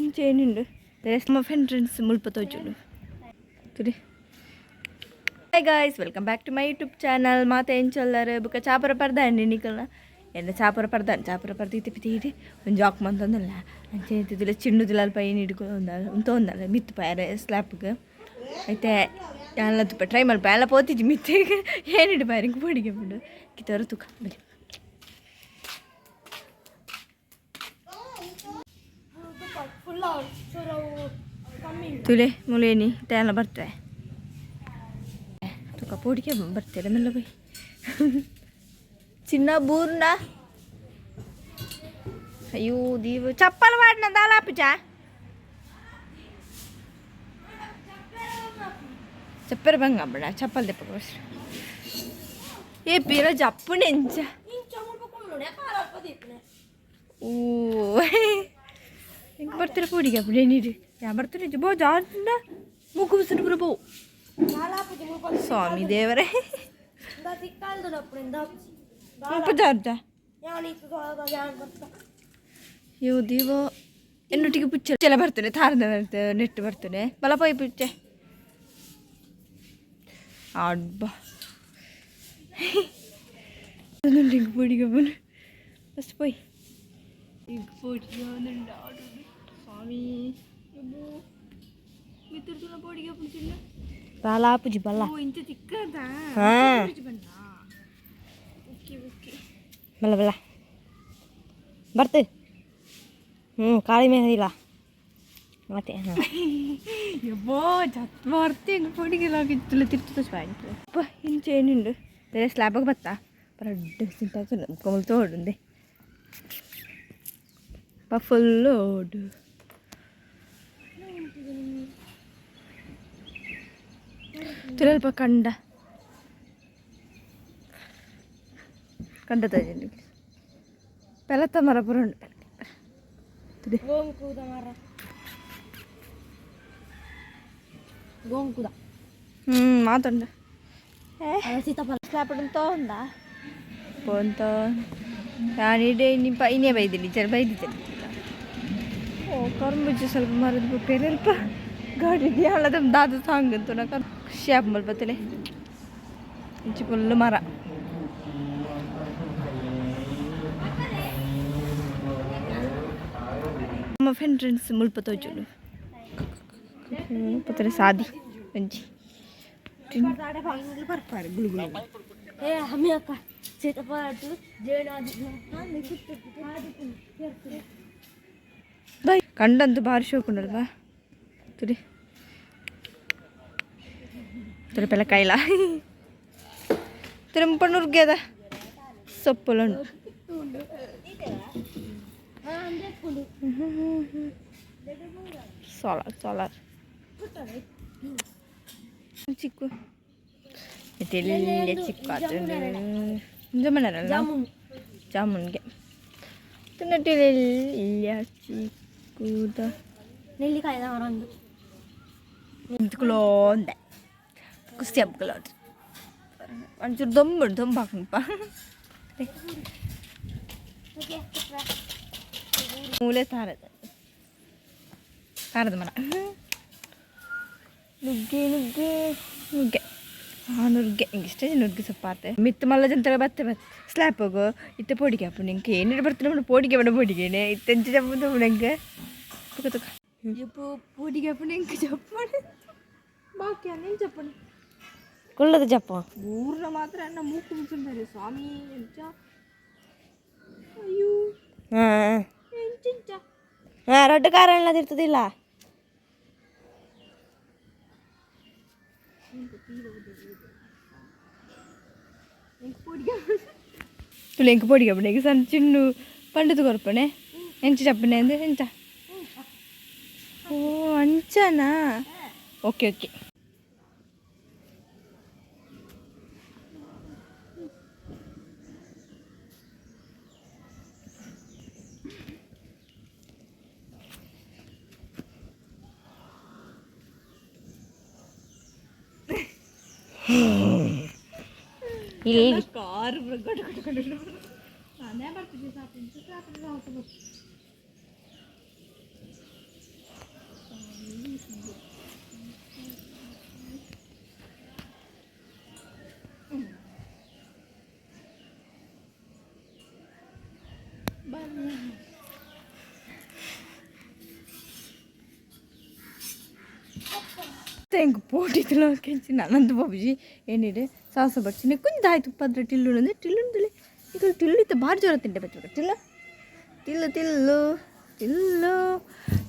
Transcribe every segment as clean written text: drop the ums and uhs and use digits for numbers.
ಇಂಚೇನುಂಡು entrance ಮುಲ್ಪ ತೋಜುಂಡು ತುಡಿ. Hi guys, welcome back to my YouTube channel. ಮಾತ ಎಂಚೊಲ್ಲರ್ ಬುಕ ಚಾಪರ ಪರ್ದಾಂಡಿ ನಿಕಲ್ನ ಎನ್ನ ಚಾಪರ ಪರ್ದಾನ್ ಚಾಪರ ಪರ್ದು ಇತ್ತೆ ಪಿತಿ ಒಂಜಿ ವಾಕ್ ಮಂತೊಂದುಲ್ಲ. ಅಂಚೆ ಇತ್ತಿದಿಲ್ಲ ಚಿಣ್ಣುದಿಲ್ಲ ಅಲ್ಪ ಏನು ಹಿಡ್ಕೊ ಉಂತೊಂದಲ್ಲ ಮಿತ್ತು ಪಾಯರೆ ಸ್ಲ್ಯಾಪ್ಗ್. ಐತೆ ಯಾನ್ಲ ತುಪ್ಪ ಟ್ರೈ ಮಲ್ಪ ಎಲ್ಲ ಪೋತಿಜಿ ಮಿತ್ತಿಗೆ ಏನು ಹಿಡು ಪಾಯರೆ ಪೋಡಿಗೆ ಬಿಡು ಕಿತ್ತವರು ತುಕ ಬಲಿ. ತುಲೆ ಮುಲೇನಿ ತೇಲ ಬರ್ತವೆ ತುಕ ಪೋಡಿಗೆ ಬರ್ತೀರ ಮೆಲ್ಲ ಬೈ ಚಿನ್ನ ಬೂರ್ನ. ಅಯ್ಯೋ ದೀವ ಚಪ್ಪಲ್ ವಾಡಿನ ದಾಲಾಪುಜ ಚಪ್ಪರ ಬಂಗ ಬಡ ಚಪ್ಪಲ್ ದೆಪ್ಪ. ಏ ಪೀರ ಜಪ್ಪುನೆ ಎಂಚ ಓ ಎಂಕ್ ಬರ್ತೀರ ಪೋಡಿಗೆ ಅಪ್ಪು ನೀರು ಯಾ ಬರ್ತೀರ ಬೋ ಜಾರ್ಜಿಂದ ಮೂಕು ಬಿಸಿಲು ಬರೋ ಸ್ವಾಮಿ ದೇವರೇ ಮುಲ್ಪ ಜಾರ್ಜ ಅಯ್ಯೋ ದೇವ ಎನ್ನೊಟ್ಟಿಗೆ ಪುಚ್ಚೆ ಎಲ್ಲ ಬರ್ತದೆ ತಾರದ ಬರ್ತದೆ ನೆಟ್ಟು ಬರ್ತದೆ ಬಲ ಪೋಯ್ ಪುಚ್ಚೆ ಅಡ್ಬ ಪೊಡಿಗೆ ಫಸ್ಟ್ ಪೋಯ್ ಈಗ ಪೊಡಿಗೆ ಸ್ವಾಮಿ ಪೊಡಿಗೆ ಚಿನ್ನ ಬಾಲಾಪುಜಿ ಬಲ್ಲ. ಓ ಇಂಚ ಚಿಕ್ಕದಾ? ಹಾ. Okay okay. ಬಲ್ಲ ಬಲ್ಲ ಬರ್ತು ಹ್ಞೂ ಕಾಳಿ ಮೇಲೆ ಇಲ್ಲ ಮತ್ತೆ ಹಾಂ. ಯಬ್ಬೋ ಜತ್ ಬರ್ತಿ ಹೆಂಗೆ ಪೊಡಿಗೆ ಲಾಗಿತ್ತಲ್ಲ ತಿರ್ತು ಅಪ್ಪ ಇಂಚ ಏನುಂಡು ಬೇರೆ ಸ್ಲ್ಯಾಬಾಗ ಬತ್ತಾ ರಡ್ಡು ಸಿಂಟಾಕ್ತು ಕಮಲ್ ತೋಡುಂದೆ ಫುಲ್ ಓಡು ತುಲಲ್ಪ ಕಂಡ ಕಂಡ ತೋಜಂడి ಪೆಲತ್ತ ಮರ ಪೂರ ಉಂಡು ತುಡಿ. ಗೋಂಕುದ ಮರ ಗೋಂಕುದ. ಹ್ಞೂ ಮಾತುಂಡು. ಸೀತಾಫಲ. ಸ್ಲ್ಯಾಪ್ ತೋಂದ ಪೋಂತ ನಾನು ಇಡೇ ನಿಮ್ಮ ಇನ್ನೇ ಬೈದಿನಿ ಚಲ್ ಬೈದಿದ್ದೆ. ಓ ಕರ್ಬುಜಿ ಸ್ವಲ್ಪ ಮರದ ಪೆರೆಲ್ಪ ಗಾಡಿ ಹಳ್ಳದ ದಾದ ಸಾಂಗ್ ಅಂತ ಖುಷಿ ಆಪು ಬತ್ತಲೆ ಇಂಚಿ ಫುಲ್ಲು ಮರ. ನಮ್ಮ ಎಂಟ್ರೆನ್ಸ್ ಮುಲ್ಪ ತೋಜುಂಡು ಪತ್ತರೆ ಸಾದಿ ಒಂಜಿ. ಏ ಹಮ್ಮಿ ಅಕ್ಕ ಸೀತಾಫಲ ಕಂಡಂತೂ ಭಾರಿ ಶೋಕುಂಡಲ್ವಾ ತುಡಿ ತುಡಿ ಪೆಲ್ಲ ಕೈಲ ತುಡಿ ಮುಪ್ಪ ನುರ್ಗ್ಯದ ಸೊಪ್ಪುಲುಂಡು. ಸೋಲಾರ್ ಸೋಲಾರ್ ಚಿಕ್ಕು ಎಲ್ಲಿ ಚಿಕ್ಕು ಆತು ಜಮನಲ್ಲ ಜಾಮೂನ್. ಜಾಮೂನ್ಗೆ ಚಿಕ್ಕುದ. ನೆಲ್ಲಿಕಾಯಿ ಮರ ಒಂದು. ನಿಂತ್ಕೊಳ್ಳೋ ಅಂದೆ ಕುಸ್ತಿ ಹಬ್ಕೊಳ್ಳೋ ಒಂಚೂರು ದೊಂಬು ದೊಂಬು ಹಾಕಪ್ಪ ಮೂಲೆ ತಾರದ ತಾರದ ಮರ ನುಗ್ಗೆ ನುಗ್ಗೆ ನುಗ್ಗೆ ಆ ನುಗ್ಗೆ ಇಂಗಿಷ್ಟೇ ನುಗ್ಗೆ ಸೊಪ್ಪಾತೆ ಮಿತ್ತು ಮಲ್ಲ ಜಂತರ ಬತ್ತೆ ಬತ್ತೆ ಸ್ಲ್ಯಾಪ್ ಹೋಗು ಇತ್ತೆ ಪೊಡಿಗೆ ಅಪ್ಪು ನಿಂಗೆ ಏನಿಟ್ಟು ಬರ್ತೀನಿ ಪೊಡಿಗೆ ಬಡ ಪೊಡಿಗೆನೆ ಇತ್ತೆಂಚ ಜಪ್ಪು ನಂಗೆ ತುಕ ತುಕ ಇಪ್ಪು ಪೊಡಿಗೆ ಅಪ್ಪು ನಿಂಗೆ ಜಪ್ಪು ಬಾಕಿ ನೀನು ಚಪ್ಪಣೆ ಕುಳ್ಳದ ಜಪ್ಪ. ಊರ್ನ ಮಾತ್ರ ಅನ್ನ ಮೂಕು ಮುಚ್ಚುಂತಾರೆ ಸ್ವಾಮಿ ಎಂಚ ಅಯ್ಯೋ. ಹಾಂ. ಎಂಚ. ಹಾಂ ರೊಡ್ಡ ಕಾರಣ ತಿರ್ತದಿಲ್ಲ. ತುಳು ಎಂಕ್ ಪೊಡಿಗೆ ಅಪ್ಪಣೆ ಸಣ್ಣ ಚಿನ್ನು ಪಂಡದು ಕೊರ್ಪಣೆ ಎಂಚ ಚಪ್ಪಣೆ ಅಂದ್ರೆ ಎಂಚ ಓ ಅಂಚನಾ ಓಕೆ ಓಕೆ. ಇಲ್ಲಿ ಕಾರ್ ನಾನೇ. ಎಂಕ್ ಪೋಟಿತ್ತಲ ಕೆಂಚಿನ ಅನಂತ ಬಾಬುಜಿ ಏನಿಡೆ ಸಾಸ ಬರ್ಚಿನಿ ಕುಂಜ ಆಯ್ತು ಪದ್ರ ಟಿಲ್ಲು ಟಿಲ್ಲು ಈಗ ಟಿಲ್ಲು ಇತ್ತ ಭಾರಿ ಜೋರ ತಿಂಡೆ ಬಚ್ಚ ಟಿಲ್ಲ ಟಿಲ್ಲು ಟಿಲ್ಲು ಟಿಲ್ಲು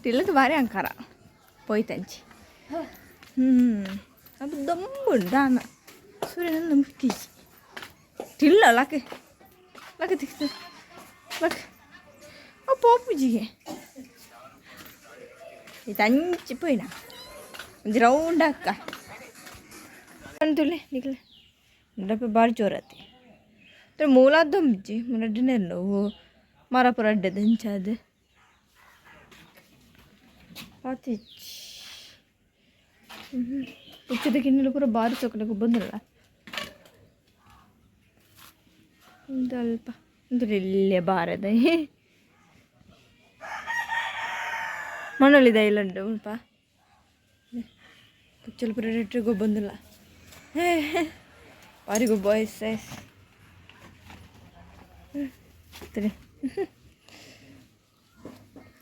ಟಿಲ್ಲುಗೆ ಭಾರಿ ಅಂಕಾರ ಪೋಯ್ತಂಚಿ. ಅದು ದೊಂಬುಂಡು ದಾನ ಸೂರ್ಯನ ಮುಟ್ತೀಜಿ ಟಿಲ್ಲ ಲಕ್ ಲಕ್ ತಿಕ್ತು ಲಕ್ ಆ ಪೋಪುಜಿಗೆ ಇದು ಅಂಚಿ ಪೋಯಿನ ಒಂಜಿ ರೌಂಡ್ ಅಕ್ಕ ತುಲೆ ನಿಕ್ಲೆ ಡಬ್ಬೆ ಬಾರಿ ಜೋರತಿ ಮೂಲ ದೊಂಬಿ ಮುರಡ್ಡಿನ ನೋವು ಮರ ಪೂರ ಅಡ್ಡೆ ದಂಚಾದ ಪಾತಿಚ್ ಪುಚ್ಚದ ಗಿಣ್ಣೆಲು ಪೂರ ಬಾರಿ ಚೊಕ್ಕಡೆ ಬಂದಿಲ್ಲ ಒಂದು ಅಲ್ಪ ಒಂದು ಇಲ್ಲೇ ಬಾರದ ಮಣ್ಣಲ್ಲಿದೆ ಇಲ್ಲುಂಡು ಉಲ್ಪ ಪುಚ್ಚಲ್ ಪೂರ ರೆಟ್ರಿಗೋ ಬಂದಿಲ್ಲ ಬಾರಿ ಗೊಬ್ಬ ಎಸ್ ಎಸ್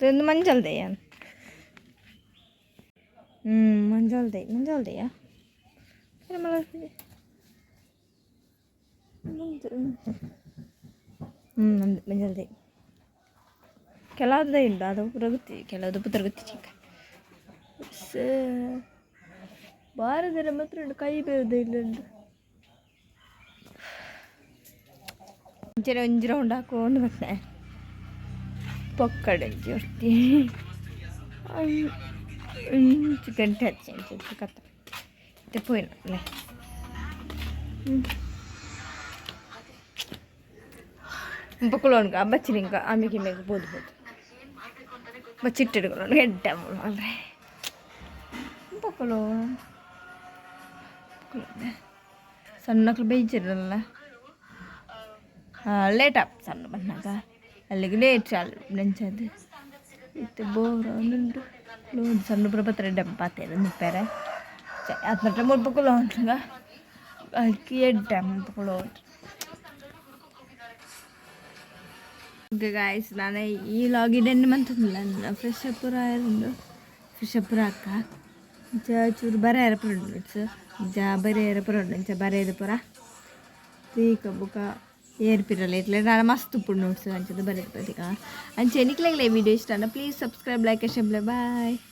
ಒಂದು ಮಂಜಲ್ ದಯ್ಯ. ಮಂಜಲ್ ದೈ ಮಂಜಲ್ ದಯ್ಯ. ಮಂಜಲ್ ದೈ ಕೆಲವು ಉಂಟು ಅದು ಪೂರ ಗೊತ್ತಿ ಕೆಲವುದು ಪುತ್ರ ಗೊತ್ತಿ ಚಿಕ್ಕ ಬಾರದರ ಮಾತ್ರ ಉಂಟು ಕೈ ಬೇರದ ಇಲ್ಲ ಉಂಟು ಒಂಚೂರು ಒಂಜಿ ರೌಂಡ್ ಹಾಕೊಂಡು ಮತ್ತೆ ಪೊಕ್ಕಡೆ ಒಂಜಿ ಒರ್ತಿ ಇಂಚು ಗಂಟೆ ಹಚ್ಚಿ ಅಂಚ ಕತ್ತ ಇತ್ತೆ ಪೋಯಿನ ಬೊಕ್ಕುಲೋನ್ಗ ಬಚ್ಚಿನಿಂಗ ಆಮೆಗೆ ಮೇಗ ಬೋದು ಬೋದು ಬಚ್ಚಿಟ್ಟಿಡ್ಕೊಳ್ಳೋಣ ಎಡ್ಡ ಅಂದ್ರೆ ಬೊಕ್ಕುಲು ಸಣ್ಣಕ್ಳು ಬೇಯ್ಚಿರಲ್ಲ ಲೇಟ್ ಆಪ್ ಸಣ್ಣ ಬಂದಾಗ ಅಲ್ಲಿಗೆ ಲೇಟ್ ಚಾಲು ನೆಂಚದು ಇತ್ತು ಬೋರ್ ಉಂಟು ಸಣ್ಣ ಪ್ರಭತ್ರ ಡಂಪಾತೇನೆ ನಿಪ್ಪೆರೆ ಅತ್ನಟ್ಟ ಮುಡ್ಪಕ್ಕುಲ ಉಂಟುಗ ಅಕ್ಕಿ ಎಡ್ಡೆ ಮುಡ್ಪಕ್ಕುಲ ಉಂಟು. ಗಾಯ್ಸ್, ನಾನು ಈ ಲಾಗ್ ಇಡೆಂಡ್ ಮಂತಂದಿಲ್ಲ. ಫ್ರೆಶ್ ಅಪ್ ಪೂರ ಆಯರುಂಡು, ಫ್ರೆಶ್ ಅಪ್ ಪೂರ ಅಕ್ಕ ಇಂಚ ಚೂರು ಬರ ಪೂರ ಉಂಡು, ಇಂಚ ಬರೆಯರ ಪೂರ ಉಂಡು, ಇಂಚ ಬರೆಯದು ಪೂರ ತೀಕ ಬುಕ ಏರ್ಪಿರಲ್ಲ ಇಟ್ಲೆ ನಾನು ಮಸ್ತ್ ಉಪ್ಪು ನೋಟ್ಸ್ ಅಂಚದ ಬರೆದು ಪ್ರತಿಕ. ಅಂಚೆ ನಿಕ್ಲೆಗ್ಲೆ ವಿಡಿಯೋ ಇಷ್ಟ please subscribe, like, share. Bye.